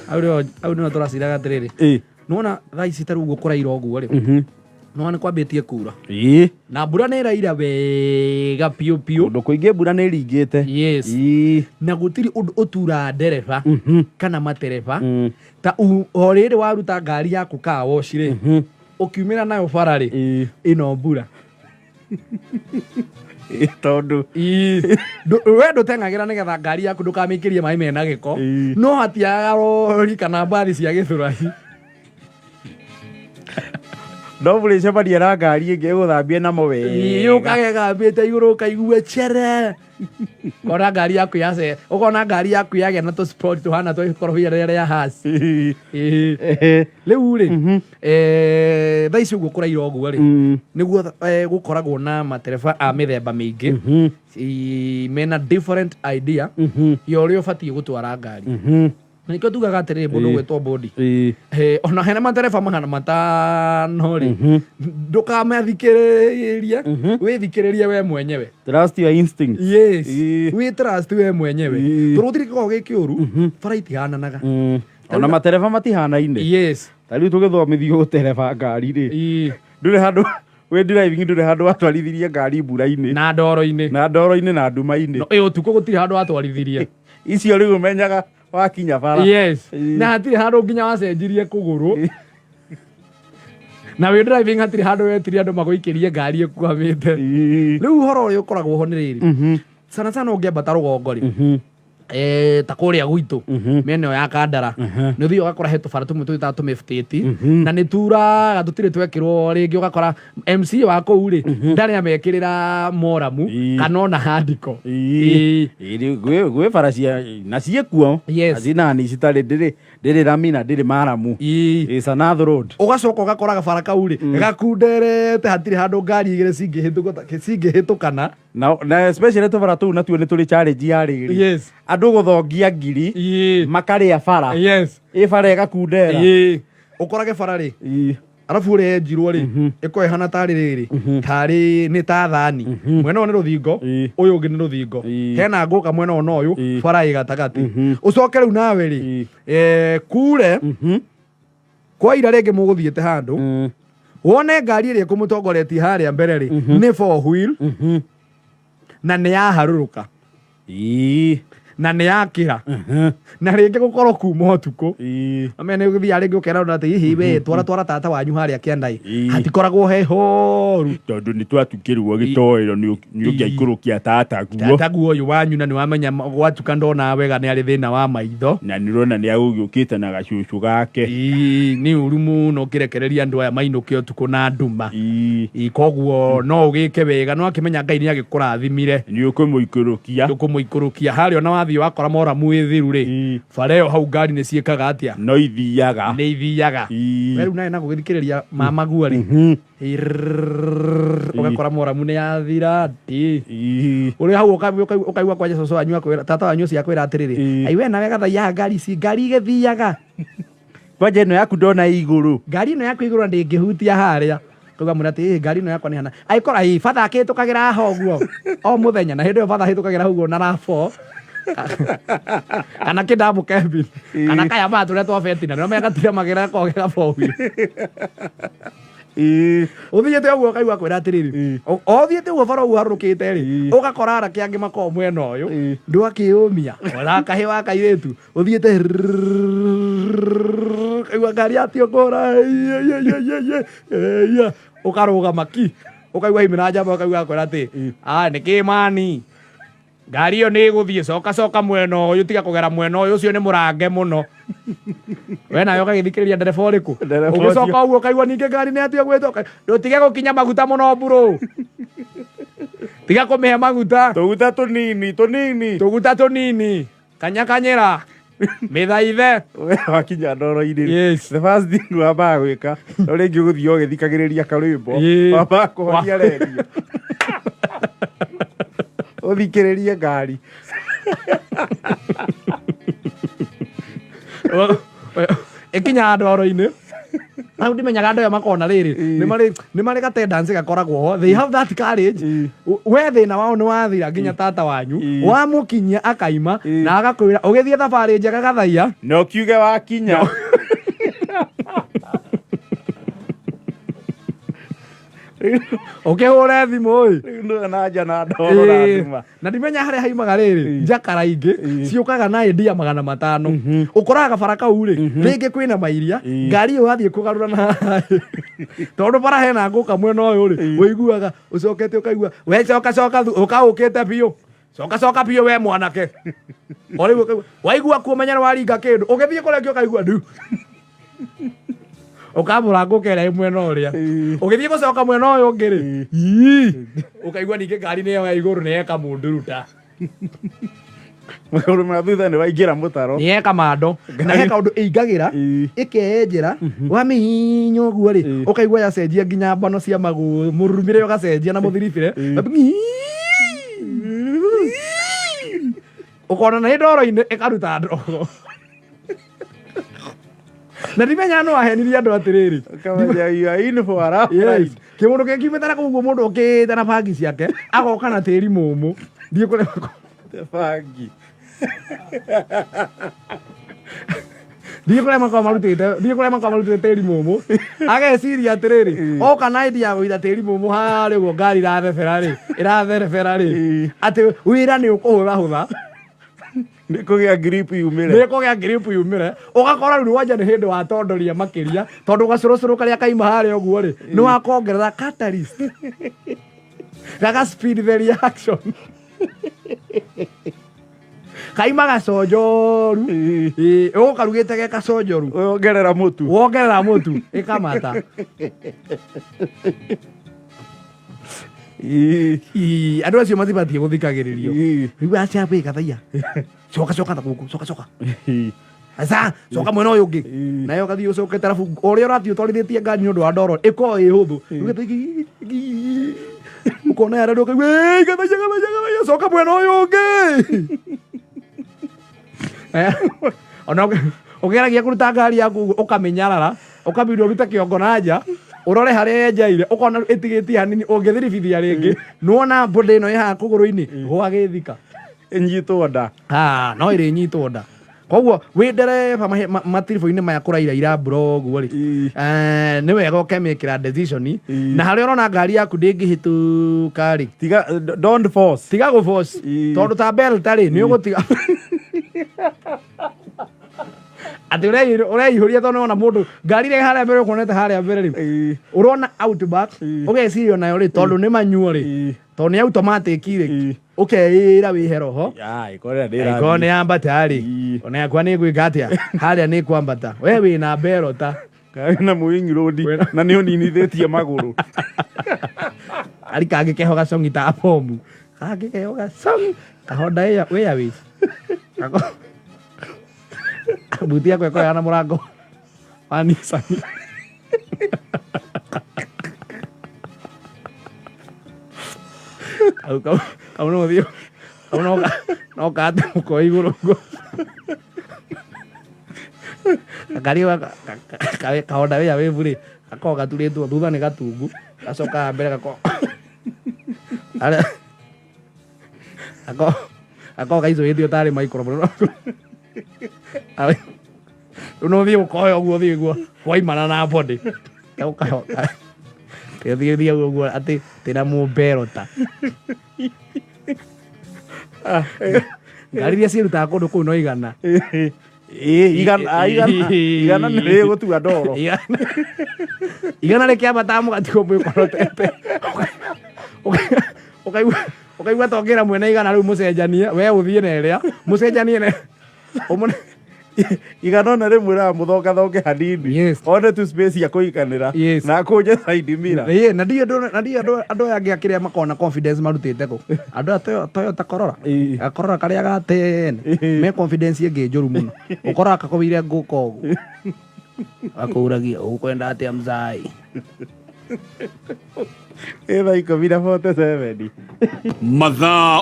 Hau nĩho tũraciraga atĩrĩrĩ, nĩwona thaa ici ta rĩu ũguo kũraira ũguo rĩ, nĩwona nĩ kwambĩtie kura na mbura nĩ ĩraira wega piũ piũ. Kũndũ kũingĩ mbura nĩ ĩringĩte. Yes. Na gũtirĩ ũndũ ũturaga ndereba kana matereba ta o rĩrĩ waruta ngari yaku car wash rĩ, ũkiumĩra nayo bara rĩ, ĩno mbura. Ĩ, tondũ Ii. We ndũteng'agĩra nĩgetha ngari yaku ndũkamĩikĩrie maĩ mena gĩko. No hatiagaga rori kana mbathi cia Gĩthũrai. No mũrĩcemania na ngari ĩngĩ ĩgũthambie namo wega. Ũkagegambĩte igũrũ ũkaigua cere, ũkona ngari yaku yace, ũkona ngari yaku yagĩa na tũ-spot tũhana twa ikorobia rĩrĩa rĩa Hass. Ĩĩ. Rĩu rĩ, thaa ici ũguo kũraira ũguo rĩ, nĩguo gũkoragwo na matereba a mĩthemba mĩingĩ mena different idea ya ũrĩa ũbatiĩ gũtwara ngari. Na nĩkĩo tugaga atĩrĩrĩ, mũndũ ũgwĩtwo bodi, ona hena matereba 500 rĩ, ndũkamathikĩrĩrie, wĩthikĩrĩrie we mwenyewe. Trust your instinct. Yes. Wĩ trust we mwenyewe, tondũ gũtirĩ gĩkoragwo gĩ kĩũru, bara itihananaga. Ona matereba matihanaine. Ta rĩu tũgĩthomithio gũtereba ngari rĩ, ndũrĩ handũ wĩ driving, ndũrĩ handũ watwarithirie ngari mbura-inĩ na ndoro-inĩ. Na ndoro-inĩ na nduma-inĩ. No, ũtukũ gũtirĩ handũ watwarithirie. Icio rĩu ũmenyaga wakinya bara. Na hatirĩ handũ nginya wacenjirie kũgũrũ na wĩ driving, hatirĩ handũ wetirie andũ magũikĩrie ngari ĩkwamĩte. Rĩu ũhoro ũrĩa ũkoragwo ho nĩ rĩrĩ, sana sana ũngĩambata rũgongo rĩ, ta kũrĩa gwitũ mĩena ĩyo ya Kandara, nĩ ũthiaga ũgakora he tũbara tũmwe twĩtaga tũmĩbutĩti na nĩ turaga, tũtirĩ twekĩrwo rĩngĩ. Ũgakora MC wa kũu rĩ, ndarĩ amekĩrĩra moramu kana ona handiko. Ĩ, rĩu gwĩ bara cia na ciĩkuo. Na cinani citarĩ ndĩrĩ rami na ndĩrĩ maramu. It's another road. Ũgacoka ũgakora gabara kau rĩ, gakunderete, hatirĩ handũ ngari igĩrĩ cingĩhĩtũkana. Na especially tũbara tũu natuo nĩ tũrĩ challenge ya rĩrĩ, andũ gũthongia ngiri makarĩa bara. Ĩ bara ĩgakundera. Ũkorage bara rĩ, arabu ũrĩa yenjirwo rĩ, ĩkorwo ĩhana tarĩ rĩrĩ, tarĩ nĩ ta thani. Mwena ũyũ nĩ rũthingo, ũyũ ũngĩ nĩ rũthingo, hena ngũka mwena ũyũ na ũyũ, bara ĩ gatagatĩ. Ũcoke rĩu nawe rĩ, kure kwaira rĩngĩ mũgũthiĩte handũ, wone ngari ĩrĩa ĩkũmũtongoretie harĩa mbere rĩ, nĩ four wheel na nĩ yaharũrũka na nĩ yakĩra na rĩngĩ gũkorwo kuma ũtukũ. Ame nĩ ũgĩthiaga rĩngĩ ũkera ũndũ atĩ hihi we twara twara tata wanyu harĩa kĩanda ĩ, hatikoragwo he horu. Tondũ nĩ twatukĩrwo gĩtoero, nĩ ũngĩaikũrũkia tata guo. Tata guo ũyũ wanyu, na nĩ wamenya gwatuka ndona wega, nĩ arĩ thĩna wa maitho. Na nĩ ũrona nĩ agũgĩũkĩte na gacũcũ gake. Ĩĩ, nĩ ũru mũno ũkĩrekereria andũ aya mainũke ũtukũ na nduma. Ĩĩ, koguo no ũgĩke wega no akĩmenya Ngai nĩ agĩkũrathimire. Nĩ ũkũmũikũrũkia. Ũkũmũikũrũkia harĩa, ona wathiĩ wakora moramu ĩthiru rĩ, bara ĩyo hau ngari nĩ ciĩkaga atĩa? No ithiaga. Nĩ ithiaga. We rĩu nawe na gũgĩthikĩrĩria mama guo rĩ, ũgakora moramu nĩ yathira ndĩ ũrĩ hau, ũkaigua kwanja cũcũ wanyu akwĩra, tata wanyu ũcio akwĩra atĩrĩrĩ, ai we nawe gathaiyaga ngari ici, ngari igĩthiaga. Kwanja ĩno yaku ndona ĩ igũrũ. Ngari ĩno yaku igũrũ na ndĩngĩhutia harĩa. Kauga mwĩra atĩ "Ĩ, ngari ĩno yakwa nĩ hana agĩkora ĩ batha akĩhĩtũkagĩra haha ũguo o mũthenya, na hĩndĩ ĩyo batha ahĩtũkagĩra hau ũguo na rabo kana kĩndamũ kebin kana kaya maya tũrĩa twa betina nĩo megatira magĩra kogera bowi. Ũthiĩte ũguo ũkaigua kwĩra atĩrĩrĩ, o ũthiĩte ũguo bara ũguo harũrũkĩte rĩ, ũgakora arake angĩ makoragwo mwena ũyũ, ndwakĩũmia ona kahĩ wa kairĩtu ũthiĩte, kaigua ngari yatio kũra, ũkarũgama ki, ũkaigua imĩra njamba, ũkaigua akwĩra atĩ ah nĩ kĩmani ngari ĩyo nĩ ĩgũthiĩ, coka coka mwena ũyũ, tiga kũgera mwena ũyũ, ũcio nĩ mũrange mũno. We nawe ũgagĩthikĩrĩria ndereba ũrĩkũ? Ndereba ũcio. Ũgĩcoka ũguo ũkaigua ningĩ ngari nĩ yatua gwĩtwo, ndũtige gũkinya maguta mũno mburu, tiga kũmĩhe maguta. Tũguta tũnini tũnini. Tũguta tũnini, kanyakanyĩra mĩthaithe. We wakinya ndoro-inĩ, the first thing wambaga gwĩka, no rĩngĩ ũgũthiĩ ũgĩthikagĩrĩria karwĩmbo, wambaga kũhoria redio ũthikĩrĩrie ngari. Ĩkinyaga ndoro-inĩ. Hau ndimenyaga andũ aya makona rĩrĩ nĩ marĩ ga tendency gakoragwo ho, they have that courage. We thĩna wao nĩ wathira nginya tata wanyu wamũkinyia akaima na agakwĩra ũgĩthiĩ thabarĩ njega gathaia. Na ũkiuge wakinya. Ũkĩhũre thimũ ĩ. Rĩu nĩwe na nja na ndoro na nduma. Na ndimenya harĩa haimaga rĩrĩ njakara ingĩ ciũkaga na ĩndia 500, ũkoraga gabara kau rĩ rĩngĩ kwĩna mairia, ngari ĩyo wathiĩ kũgarũra na haha tondũ bara hena ngũka mwena ũyũ rĩ, ũiguaga ũcokete ũkaigua we coka coka ũka ũkĩte biũ, coka coka biũ we mwanake. O rĩu ũkaigua waigua kuo menya nĩ waringa kĩndũ, ũgĩthiĩ kũrĩa ũngĩ ũkaigua ndu ũkamũra ngũka ĩrĩa ĩ mwena ũrĩa, ũgĩthiĩ gũcoka mwena ũyũ ũngĩ rĩ, ii, ũkaigua ningĩ ngari nĩ yoya igũrũ, nĩ yeka mũnduruta. Magũrũ ma thutha nĩ waingĩra mũtaro. Nĩ yeka mando na he kaũndũ ĩingagĩra ĩkenjera wamĩhihinya ũguo rĩ, ũkaigua yacenjia nginya mbano cia magũrũ, mũrurumĩre ũgacenjia na mũthiribire, ũkona na ĩ ndoro-inĩ ĩkaruta ndogo, na ndimenya no ahenirie andũ atĩrĩrĩ. Ũkamenya you are in for a rough ride. Kĩmũndũ kĩngiumĩte na kũu ũguo, mũndũ ũkĩte na bangi ciake agoka na tĩri mũmũ, ndiĩ kũrĩa. Bangi. Ndiĩ kũrĩa makoragwo marutĩte, ndiĩ kũrĩa makoragwo marutĩte tĩri mũmũ, ageciria atĩrĩrĩ, oka na idea ya gũita tĩri mũmũ harĩa ũguo ngari irathebera rĩ, ĩratherebera rĩ, atĩ wĩra nĩ ũkũhũthahũtha. Nĩ kũgĩa grip yumĩre. Nĩ kũgĩa grip yumĩre, ũgakora rĩu wanja nĩ hĩndĩ watondoria makĩria tondũ gacũrũcũrũ karĩa kaima harĩa ũguo rĩ, nĩ wakongerera catalyst gaga speed the reaction, kaima gaconjoru. Ĩĩ, ũgũkarugĩte ge gaconjoru. Wongerera mũtu. Wongerera mũtu ĩkamata. Ii, andũ acio matibatiĩ gũthikagĩrĩrio. Rĩu acia wĩ gathaia, coka coka na gũkũ, coka coka, aca coka mwena ũyũ ũngĩ. Nayo ũgathiĩ ũcokete, arabu ũrĩa ũrathiĩ ũtwarithĩtie ngari nĩ ũndũ wa ndoro ĩkorwo ĩ hũthũ. Ũgathiĩ ũkona yarĩa ũkaigua, "Ĩĩ, gathaia gathaia gathaia, coka mwena ũyũ ũngĩ." Ona ũgeragia kũruta ngari yaku ũguo, ũkamĩnyarara, ũkamĩria ũrute kĩongo na nja ũrore harĩa yenjeire, ũkona ĩtigĩtie hanini ũngĩthiribithia rĩngĩ, nĩwona mbũndĩ ĩno ĩ haha kũgũrũ-inĩ gwa gĩthika. Ĩnyitwo nda. Ah, no ĩrĩnyitwo nda. Koguo wĩ ndereba matiribũ-inĩ maya kũraira irambura ũguo rĩ, nĩ wega ũkemĩkĩra decision, na harĩa ũrona ngari yaku ndĩngĩhĩtũka rĩ, tiga, don't force. Tiga gũ force. Tondũ ta belta rĩ, nĩ ũgũtiga atĩ ũreihũria tondũ nĩwona mũndũ ngari ĩrĩa harĩa mbere ũkuonete harĩa mbere rĩ, ũrona outback, ũgeciria onayo rĩ, tondũ nĩ manual rĩ, tondũ nĩ automatic rĩ, ũkeĩra wĩhe roho. Ya, ĩkorera ndĩrathiĩ. Ĩkorwo nĩ yambata rĩ, ona yakwa nĩ gwĩka atĩa harĩa nĩ kwambata, we wĩna berota. Na mũwing road na nĩ ũninithĩtie magũrũ. Ari kangĩ keho gacongi ta bomu, kangĩ keho gacongi kahonda Airways. Buti yakwa ĩkoragwo na mũrango wa Nissan. Kau kau kau no thiĩ kau no kate mũko igũrũ ũguo. Gakari kahonda Airways rĩ, gakoragwo gaturĩtwo thutha nĩ gatungu, gacoka mbere gakoragwo harĩa gakoragwo gaicũhĩtio tarĩ microphone. Rĩu no ũthiĩ gũkoya ũguo, ũthiĩ ũguo waimana na body ũthiĩ thiĩ ũguo atĩ tĩna mũmberota, ngari iria ciĩrutaga kũndũ kũu no 100. Ĩĩ, igana igana igana nĩ rĩgũtua ndoro. 100 rĩkĩambataga mũgatigwo mwĩkorotete, ũkaigua ũkaigua tongĩra mwene 100 rĩu mũcenjanie, we ũthiĩ na ĩrĩa mũcenjanie na 100 ona rĩmwĩraga mũthongathonge hanini. One tu space ya kũiganĩra. Na akũnje side mirror. Ĩĩ, na ndiũĩ andũ na ndiũĩ andũ aya angĩ akĩrĩa makoragwo na confidence marutĩte kũ, andũ aya Toyota Corolla. Gakorora karĩa ga tene me confidence ĩngĩ njũru mũno, ũkoraga kakomeire ngũka ũguo, akũragia ũkwenda atĩa mzai. Ĩ thaa 10:47. Mathaa.